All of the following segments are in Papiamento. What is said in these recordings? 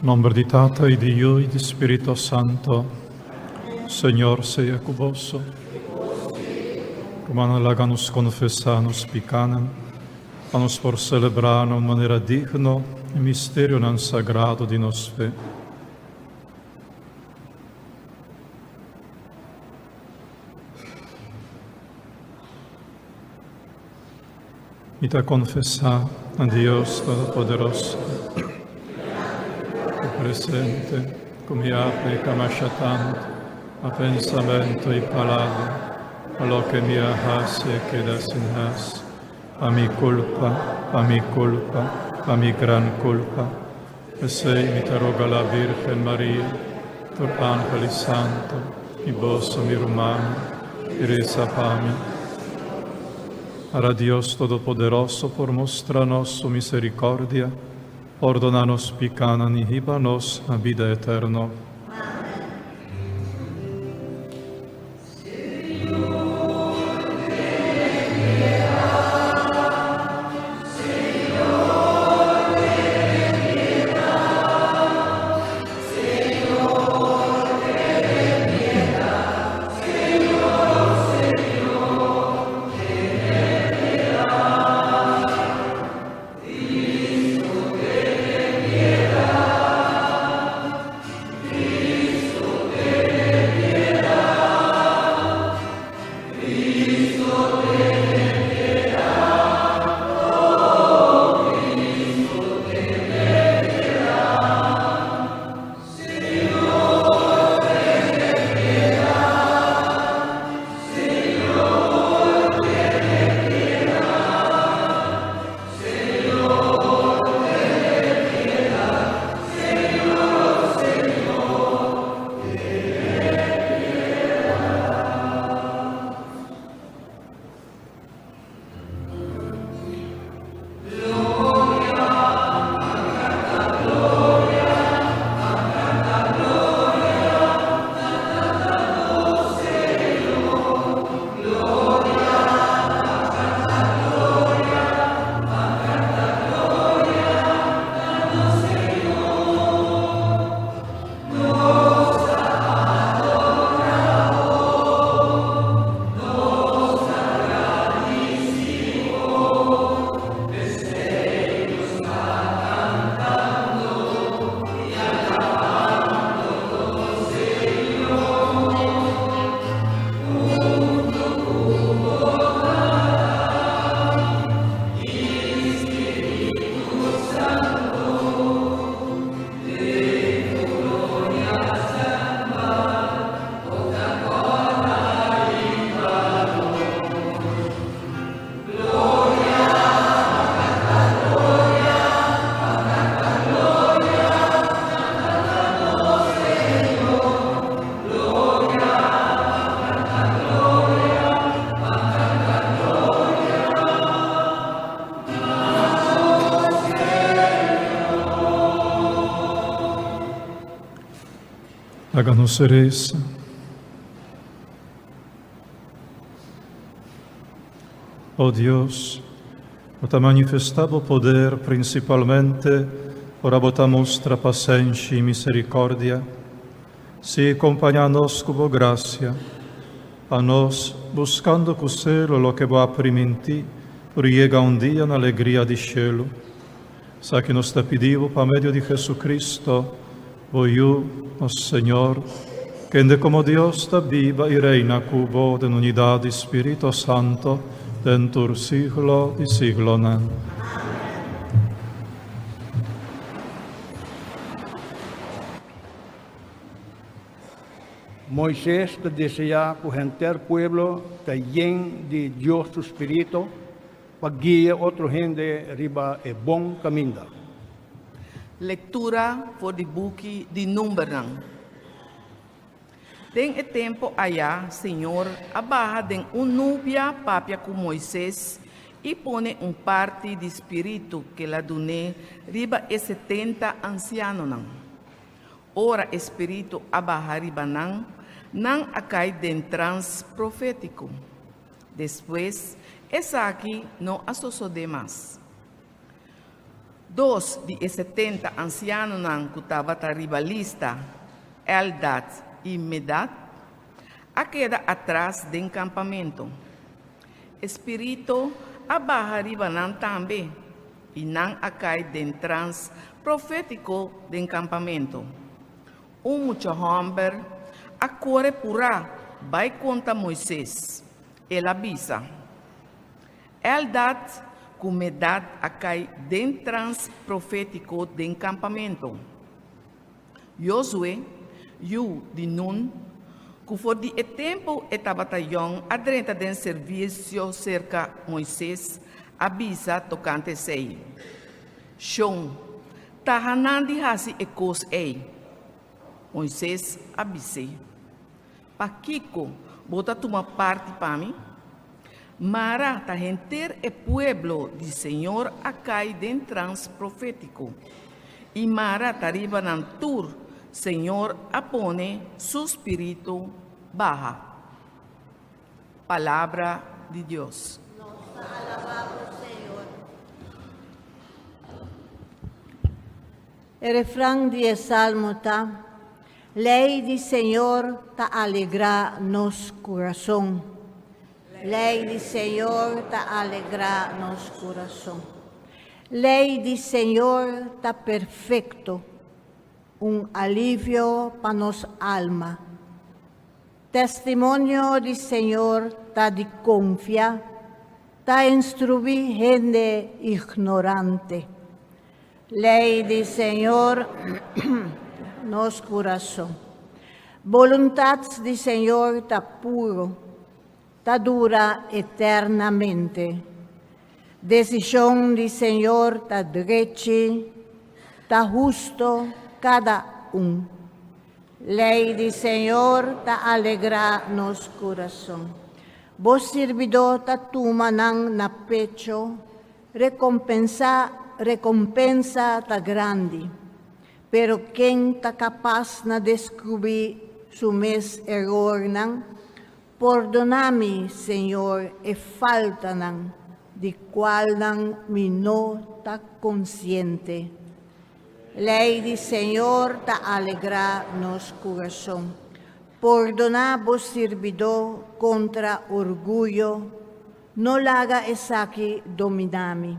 Nomber di Tata y di Yu y di Spirito Santo. Señor sea cu boso. Rumannan, laga nos confesa nos picanan, pa nos por celebra na un manera digno e misterionan sagrado di nos fe. Mi ta konfesá na Dios Todopoderoso ku presente ku mi a peka masha tantu na pensamentu i palabra, pa loke mi a hasi e keda sin hasi, pa mi kulpa, pa mi kulpa, pa mi gran kulpa. P'esei mi ta roga la Bírgen Maria, tur ángel i santu, i boso, mi rumannan, i resa pa mi. Ara Dios Todopoderoso por mustra nos su misericordia, pordona nos picanan i hiba nos na bida eterno. Laga nos resa. O Dios, bo ta manifestá bo poder prinsipalmente ora bo ta mustra pasenshi i miserikòrdia. Sí, kompañá nos ku bo grasia, pa nos, buskando ku selo loke bo a primintí, por yega un dia na alegria di shelu. Esaki nos ta pidi bo pa medio di Jesucristo, bo Yu, nos Señor, kende komo Dios ta biba i reina ku bo den unidat di Spirito Santo den tur siglo di siglonan. Moises ta deseá ku henter pueblo ta yen di Dios su spiritu pa guia otro hende riba e bon kaminda. Lektura for di buki di Numbernan. Den e tempu ayá Señor a baha den un nubia papia ku Moises i pone un parti di spiritu k'el a dun'é riba e setenta ansianonan. Ora e spiritu a baha riba nan, nan a kai den trans profétiko. Despues, esaki no a sosodé mas. Dos di e 70 ansianonan ku tabata riba lista, Eldad i Medad, a keda atras den kampamentu. E spiritu a baha riba nan tambe, i nan a kai den trans profétiko den kampamentu. Un mucha hòmber a kore purá bai konta Moises. El a bisa, Eldad ku Medad a kai den trans profétiko den kampamentu. Yozue, yu di Nun, ku for di e tempu e tabata yòn a drenta den servisio serka Moises, a bisa tokante esei, Shon, taha nan di hasi e kos ei. Moises a bis'é, Pakiko bo ta tuma parti pa mi? Mara ta henter e pueblo di Señor a kai den trans profétiko, i mara ta riba nan tur Señor a pone su spiritu baha. Palabra di Dios. Nos ta alabá bo, Señor. E refran di e salmo ta, Lei di Señor ta alegrá nos kurason. Lei di Señor ta alegrá nos kurason. Lei di Señor ta perfekto, un alivio pa nos alma. Testimonio di Señor ta di konfia, ta instruí hende ignorante. Lei di Señor nos kurason. Boluntat di Señor ta puro, ta dura eternamente. Desishon di Señor ta drechi, ta husto kada un. Lei di Señor ta alegrá nos kurason. Bo sirbidó ta tuma nan na pecho. Rekompensá Rekompensa ta grandi, pero ken ta kapas na deskubrí su mes erornan? Pordoná mi, Señor, e faltanan di kualnan mi no ta konsiente. Lei di Señor ta alegrá nos kurason. Pordoná bo sirbidó kontra orguyo. No laga esaki dominá mi.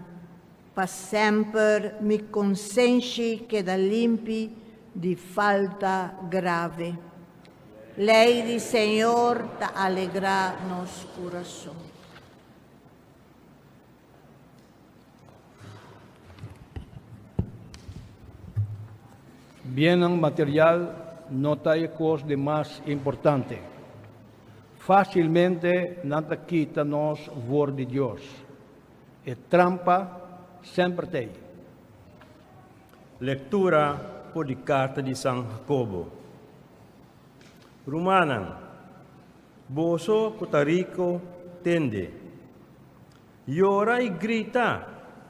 Pa semper mi konsenshi keda limpi di falta grave. Lei di Señor ta alegrá nos kurason. Biennan material no ta e kos di mas importante. Fásilmente nan ta kita nos for di Dios. E trampa semper t'ei. Lektura for di karta di San Hakobo. Rumannan, boso ku ta riko, tende. Yora i grita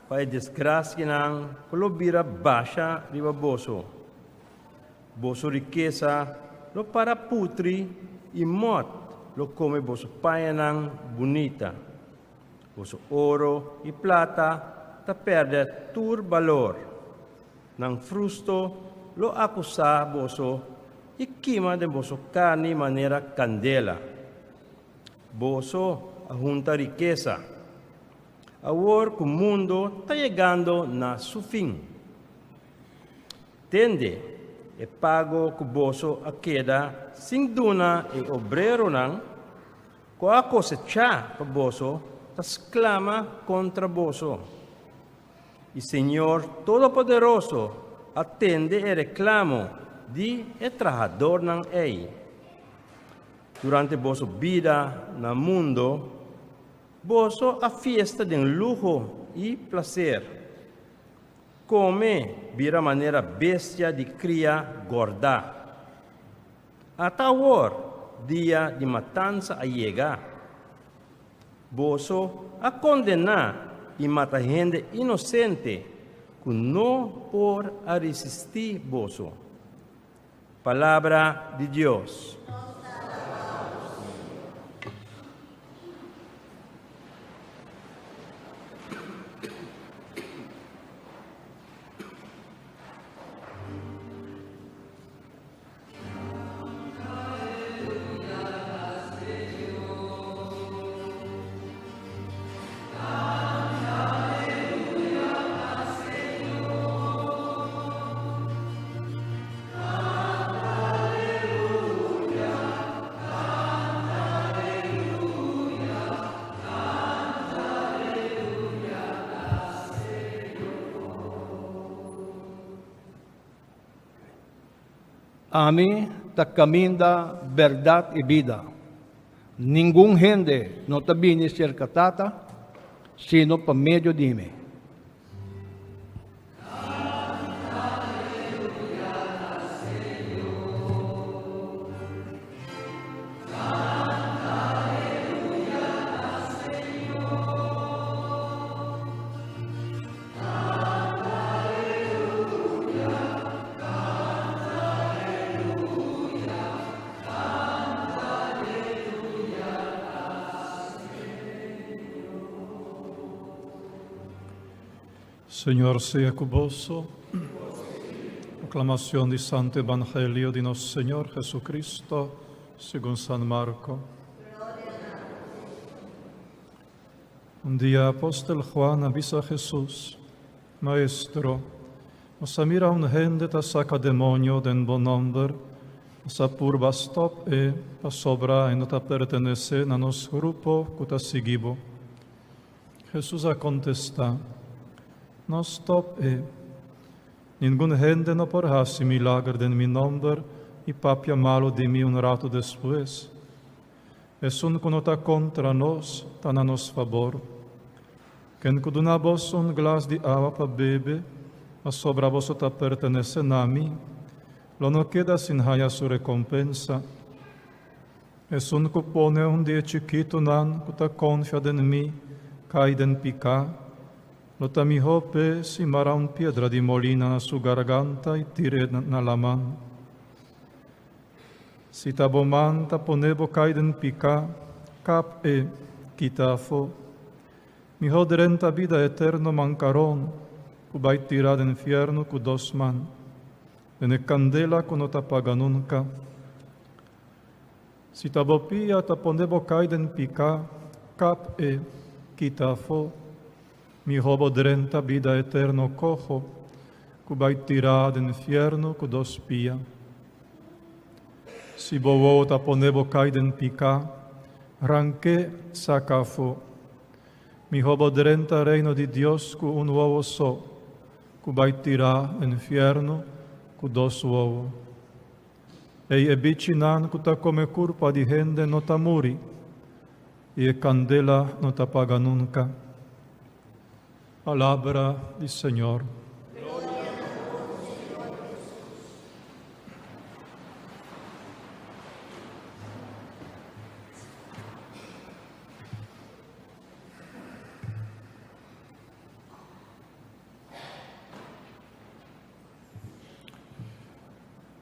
pa e desgrasianan ku lo bira basha riba boso. Boso rikesa lo para putri i mòt lo kome boso pañanan bunita. Boso oro i plata ta pèrdè tur balor. Nan frusto lo akusá boso i kima den boso karni manera kandela. Boso a hunta rikesa. Awor ku mundu ta yegando na su fin. Tende, e pago ku boso a keda sin duna e obreronan ku a kosechá pa boso ta sklama kontra boso. I Señor Todopoderoso a tende e reklamo di e trahadornan ei. Durante boso bida na mundo, boso a fiesta den luho i plaser. Kome bira manera bestia di kria gordá. Ata awor dia di matansa a yega. Boso a kondená i mata hende inosente ku no por a resistí boso. Palabra di Dios. Ami ta kaminda, bèrdat i bida. Ningun hende no ta bini serka Tata sino pa medio di mi. Señor sea cu boso. Proclamación di Santo Evangelio di nos Señor Jesucristo, según San Marco. Un dia apostel Juan a bisa Jesus, Maestro, nos a mira un hende ta saca demonio den bo nomber, nos a purba stop e, pasobra e no ta pertenece na nos grupo cu ta sigui bo. Jesus a contesta, No stop e. Ningun hende no por haci milager den mi nomber y papia malo di mi un rato despues. Esun ku no ta kontra nos, ta na nos fabor. Ken ku duna boso un glas di awa pa bebe, pasobra boso ta pertenesé na mi, lo no keda sin haña su rekompensa. Esun ku pone un di e chikitunan ku ta konfia den mi kai den piká, lo ta mihó p'e si mara un piedra di molina na su garganta i tir'é na laman. Si ta bo man ta pone bo kai den piká, kap e, kita afó. Mihó drenta bida eterno mankaron ku bai tirá den fièrnu ku dos man, den e kandela ku no ta paga nunka. Si ta bo pia ta pone bo kai den piká, kap e, kita afó. Mihó bo drenta bida eterno koho ku bai tirá den fièrnu ku dos pia. Si bo wowo ta pone bo kai den piká, rank'é saka afó. Mihó bo drenta Reino di Dios ku un wowo so, ku bai tirá den fièrnu ku dos wowo. Ei e bichinan ku ta kome kurpa di hende no ta muri, i e kandela no ta paga nunka. Palabra di Señor.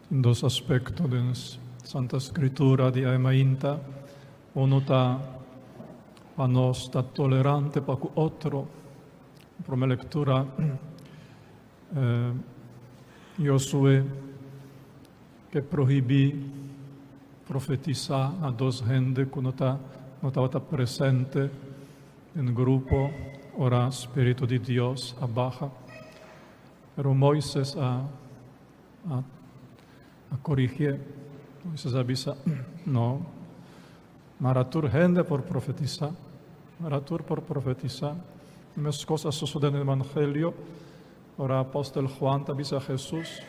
Tin dos aspekto den Santa Skritura di Aimainta. Uno ta pa nos ta tolerante pa ku otro. Prome lektura Josué ke prohibí profetisá na dos hende ku no ta no tabata presente den grupo ora Spiritu di Dios a baha. Pero Moises a a a korigié. Moises a bisa, No, mara tur hende por profetisá. Mara tur por profetisá. E mes kos a sosodé den Evangelio, ora apòstel Juan ta bisa Hesus,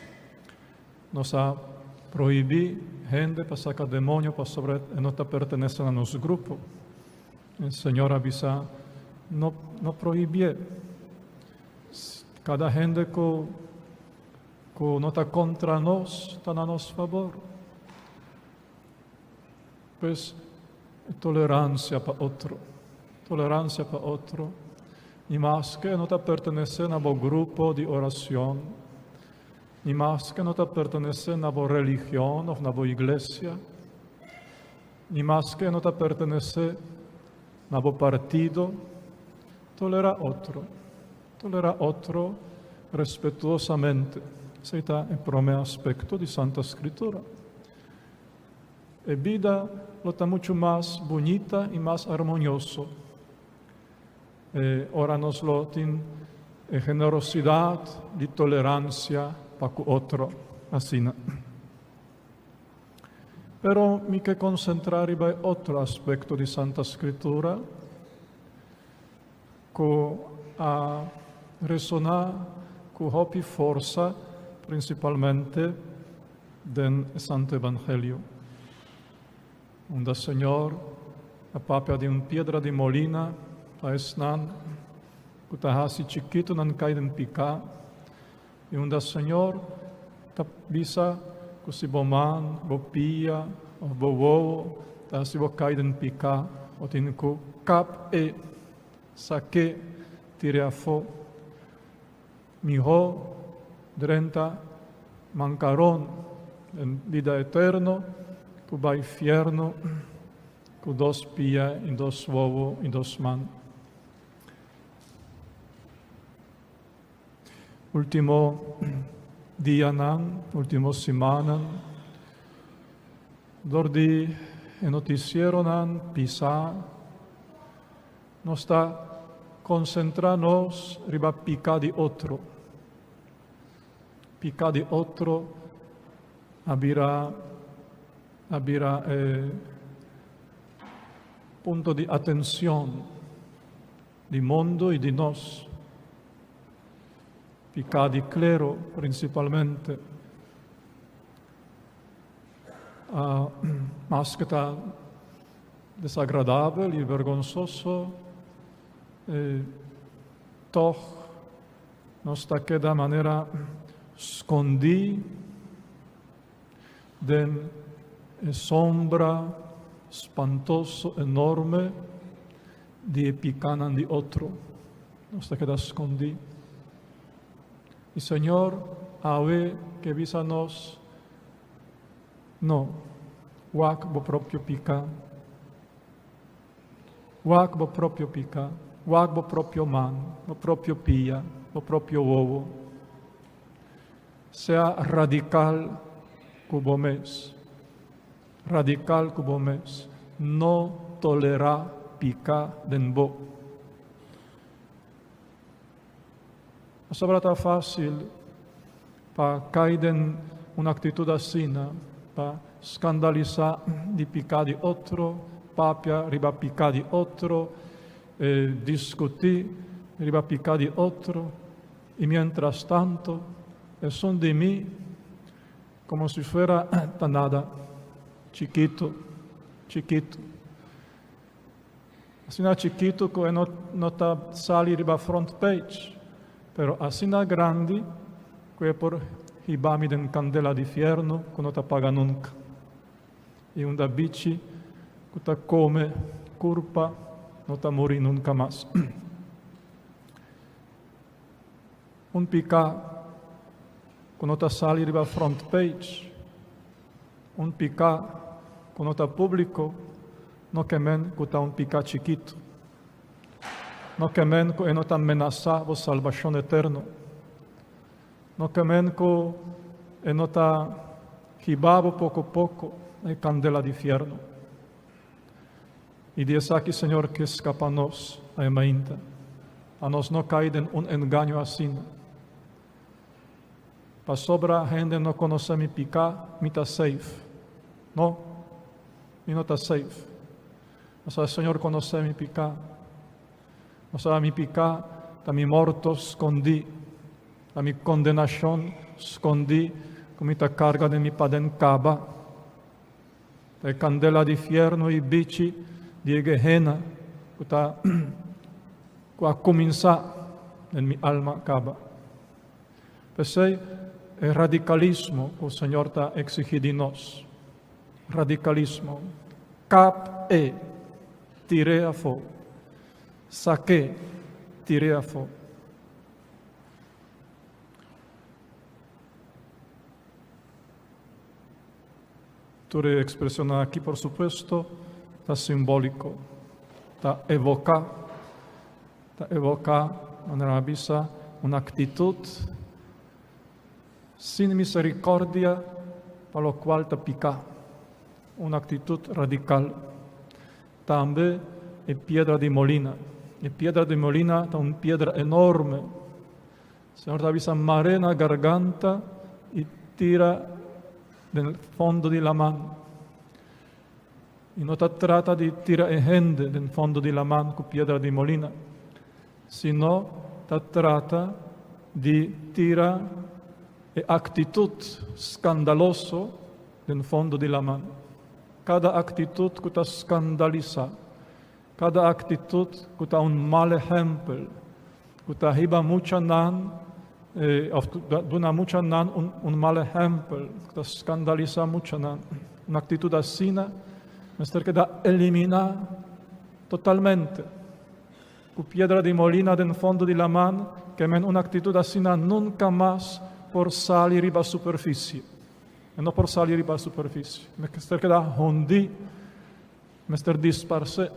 Nos a prohibí hende pa saka demonio pasobra e no ta pertenesé na nos grupo. E Señor a bisa, No, no prohibié. Kada hende ku ku no ta kontra nos ta na nos fabor. Pues toleransia pa otro, toleransia pa otro, ni maske no ta pertenesé na bo grupo di oracion, ni maske no ta pertenesé na bo religion of na bo iglesia, ni maske no ta pertenesé na bo partido, Tolerá otro. Tolerá otro respetuosamente. Esei ta e promé aspekto di Santa Skritura. E bida lo ta muchu mas bunita i mas armonioso e ora nos lo tin e generosidat di toleransia pa ku otro asina. Pero mi ke konsentrá riba e otro aspekto di Santa Skritura ku a resoná ku hopi forsa, prinsipalmente. Den e Santo Evangelio, unda Señor a papia di un piedra di molina pa esnan ku ta hasi chikitu nan kai den piká, i unda Señor ta bisa ku si bo man, bo pia òf bo wowo ta hasi bo kai den piká, bo tin ku kap e, sak'é, tir'é afó. Mihó drenta mankaron den bida eterno ku bai fierno ku dos pia i dos wowo i dos man. Ultimo dianan, ultimo simannan, dor di e noticieronan pisa, Nos ta konsentrá nos riba piká di otro. Piká di otro a bira a bira e punto di atenshon di mundu i di nos. Piká di klero prinsipalmente. Maske ta desagradabel i bergonsoso, tòg nos ta keda manera skondí den e sombra spantoso enorme di e pikánan di otro. Nos ta keda skondí. I Señor awe ke bisa nos, No, wak bo propio piká. Wak bo propio piká, wak bo propio man, bo propio pia, bo propio wowo. Sea radikal ku bo mes. Radikal ku bo mes. No tolerá piká den bo. Pasobra ta fásil pa kai den un aktitut asina, pa skandalisá di piká di otro, papia riba piká di otro, diskutí riba piká di otro, i miéntras tantu esun di mi komo si fuera ta nada, chikitu, chikitu. Asina chikitu ku e no no ta sali riba front page, pero asina grandi ku e por hiba mi den kandela di fiernu ku no ta paga nunka. I unda bichi ku ta kome kurpa no ta muri nunka mas. Un piká ku no ta sali riba front page, un piká ku no ta públiko, no ke men ku ta un piká chikitu. No ke men ku e no ta menasá bo salbashon eterno. No ke men ku e no ta hiba bo poko poko na e kandela di fièrnu. I di esaki Señor ke skapa nos na e mainta, pa nos no kai den un engaño asina. Pasobra hende no konosé mi piká, mi ta safe. No, mi no ta safe. Pasobra Señor konosé mi piká. Pasobra mi piká ta mi morto skondí, ta mi kondenashon skondí ku mi ta karga den mi paden kaba. Ta e kandela di fierno i bichi di e Gehena ku ta ku a kuminsá den mi alma kaba. P'esei e radikalismo ku Señor ta eksigí di nos, radikalismo, kap e, tir'é afó, sak'é, tir'é afó. Tur e ekspreshonnan aki, por supuesto, ta simbóliko, ta evoká, ta evoká, manera mi a bisa, un aktitut sin miserikòrdia pa lokual ta piká, un aktitut radikal. Tambe e piedra di molina. E piedra di molina ta un piedra enorme. Señor ta bisa mar'é na garganta i tira den fondo di laman. I no ta trata di tira e hende den fondo di laman ku piedra di molina, sino ta trata di tira. E actitud scandaloso den fondo di laman. Cada actitud cu ta scandalisa, cada actitud cu ta un mal ehempel, cu ta hiba muchanan of duna muchanan un mal ehempel, cu ta scandalisa muchanan. Un actitud asina mester keda elimina totalmente. Ku piedra di molina den fondo di laman, ke men un aktitut asina nunka mas por sali riba superfisie. E no por sali riba superfisie. Mester keda hundí, mester disparsé.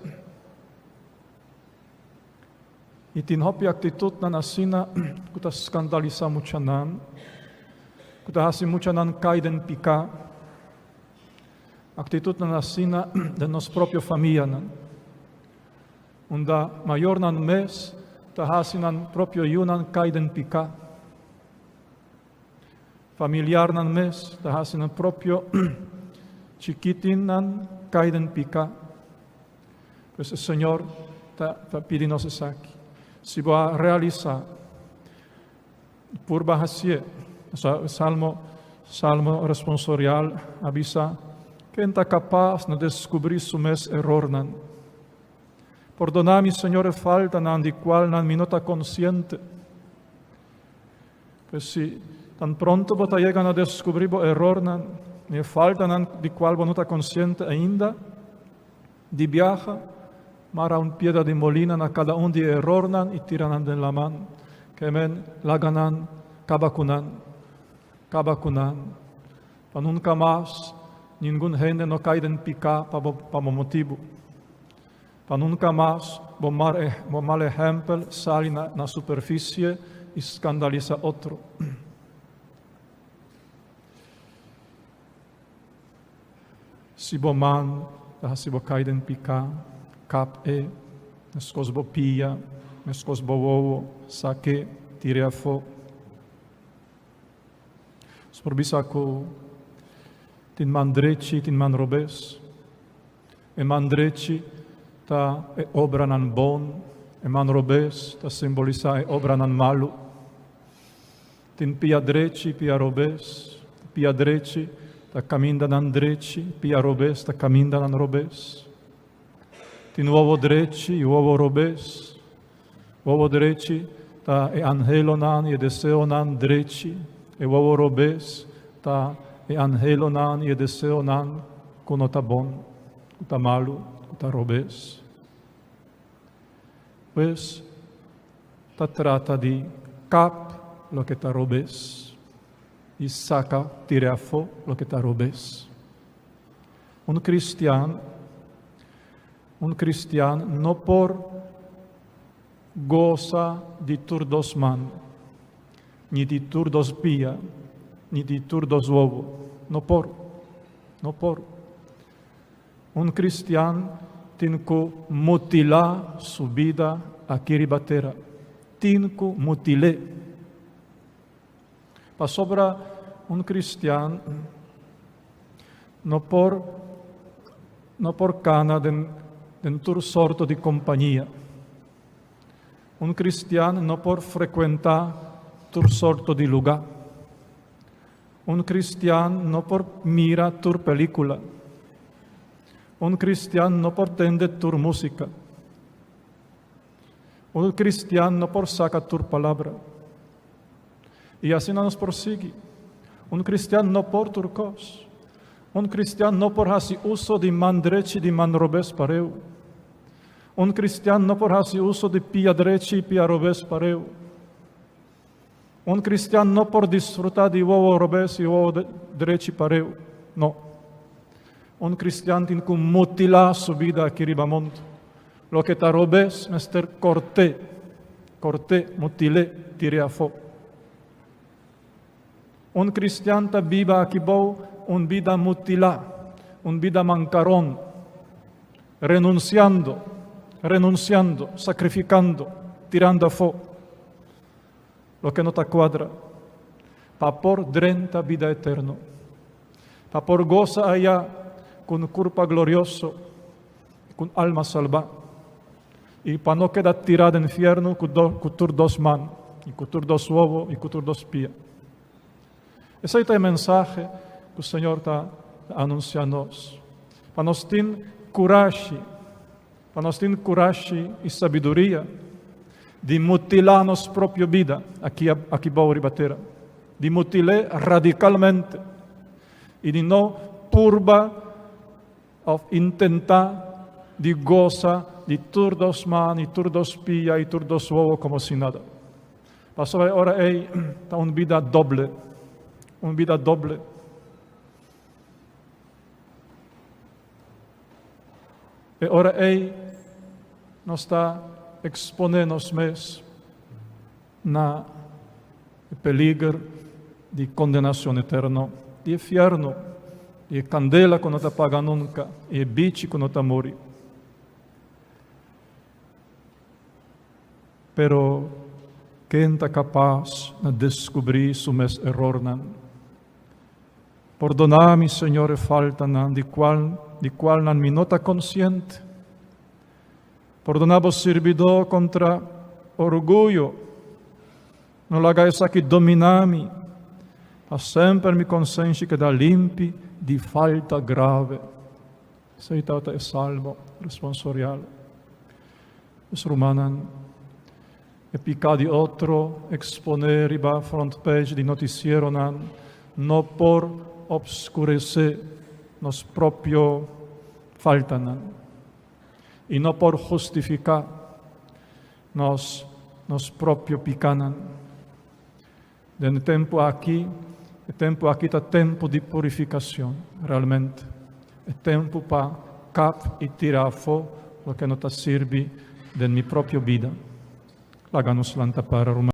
I tin hopi aktitutnan asina ku ta skandalisá muchanan, ku ta hasi muchanan kai den piká. Aktitutnan asina den nos propio famianan. Unda mayornan mes ta hasi nan propio yunan kai den piká. Familiarnan mes ta hasi nan propio chikitinnan kai den piká. Pues e Señor ta ta pidi nos esaki. Si bo a realisá, purba hasié. Salmo Salmo responsorial a bisa, Ken ta kapas na deskubrí su mes erornan? Pordoná mi, Señor, e faltanan di kualnan mi no ta konsiente. Pues si tan pronto bo ta yega na deskubrí bo erornan i e faltanan di kual bo no ta konsiente ainda, di biaha, mara un piedra di molina na kada un di e erornan i tira nan den laman. Ke men laga nan kaba ku nan, kaba ku nan, pa nunka mas ningun hende no kai den piká pa bo pa bo motibu. Pa nunka mas bo mar bo mal ehèmpel sali na na superfisie i skandalisá otro. Si bo man ta hasi bo kai den piká, kap e, meskos bo pia, meskos bo wowo, sak'é, tir'é afó. Nos por bisa ku tin man drechi i tin man robes. E man drechi ta e obranan bon, e man robes ta simbolisá e obranan malu. Tin pia drechi i pia robes. Pia drechi ta kamindanan drechi, pia robes ta kamindanan robes. Tin wowo drechi i wowo robes. Wowo drechi ta e anhelonan i e deseonan drechi, e wowo robes ta e anhelonan i e deseonan ku no ta bon, ku ta malu, ku ta robes. Pues, ta trata di kap loke ta robes i saka tira afó loke ta robes. Un kristian, un kristian no por gosa di tur dos man, ni di tur dos pia, ni di tur dos wowo. No por, no por. Un kristian tin ku mutilá su bida aki riba tera. Tin ku mutil'é. Pasobra un kristian no por no por kana den den tur sorto di kompania. Un kristian no por frekuentá tur sorto di lugá. Un kristian no por mira tur pelíkula. Un kristian no por tende tur músika. Un kristian no por saka tur palabra. I asina nos por sigui. Un kristian no por tur kos. Un kristian no por hasi uso di man drechi di man robes pareu. Un kristian no por hasi uso di pia drechi i pia robes pareu. Un kristian no por disfrutá di wowo robes i wowo drechi pareu. No. Un kristian tin ku mutilá su bida aki riba mundu. Loke ta robes mester kort'é, kort'é, mutil'é, tir'é afó. Un kristian ta biba aki bou un bida mutilá, un bida mankaron, renunsiando, renunsiando, sakrifikando, tirando afó. Loke no ta kuadra, pa por drenta bida eterno, pa por gosa aya ku un kurpa glorioso i ku un alma salbá, i pa no keda tirá den fiernu ku tur dos man, i ku tur dos wowo, i ku tur dos pia. Esei ta e mensahe ku Señor ta anunsiá nos. Pa nos tin kurashi, pa nos tin kurashi i sabiduria di mutilá nos propio bida aki aki bou riba tera, di mutil'é radikalmente i di no purba òf intentá di gosa di tur dos man i tur dos pia i tur dos wowo komo si nada. Pasobra e ora ei ta un bida doble, un bida doble. E ora ei nos ta eksponé nos mes na e peliger di kondenashon eterno, di e fièrnu, di e kandela ku no ta paga nunka i e bichi ku no ta muri. Pero ken ta kapas na deskubrí su mes erornan? Pordoná mi, Señor, e faltanan di kual di kualnan mi no ta konsiente. Pordoná bo sirbidó kontra orguyo. No laga esaki dominá mi, pa semper mi konsenshi keda limpi di falta grave. Esei tabata e salmo responsorial. Nos rumannan, e piká di otro eksponé riba front page di notisieronan no por opskuresé nos propio faltanan i no por hustifiká nos nos propio pikánan. Den e tempu aki, e tempu aki ta tempu di purifikashon, realmente. E tempu pa kap i tira afó loke no ta sirbi den mi propio bida. Laga nos lanta para, ruman.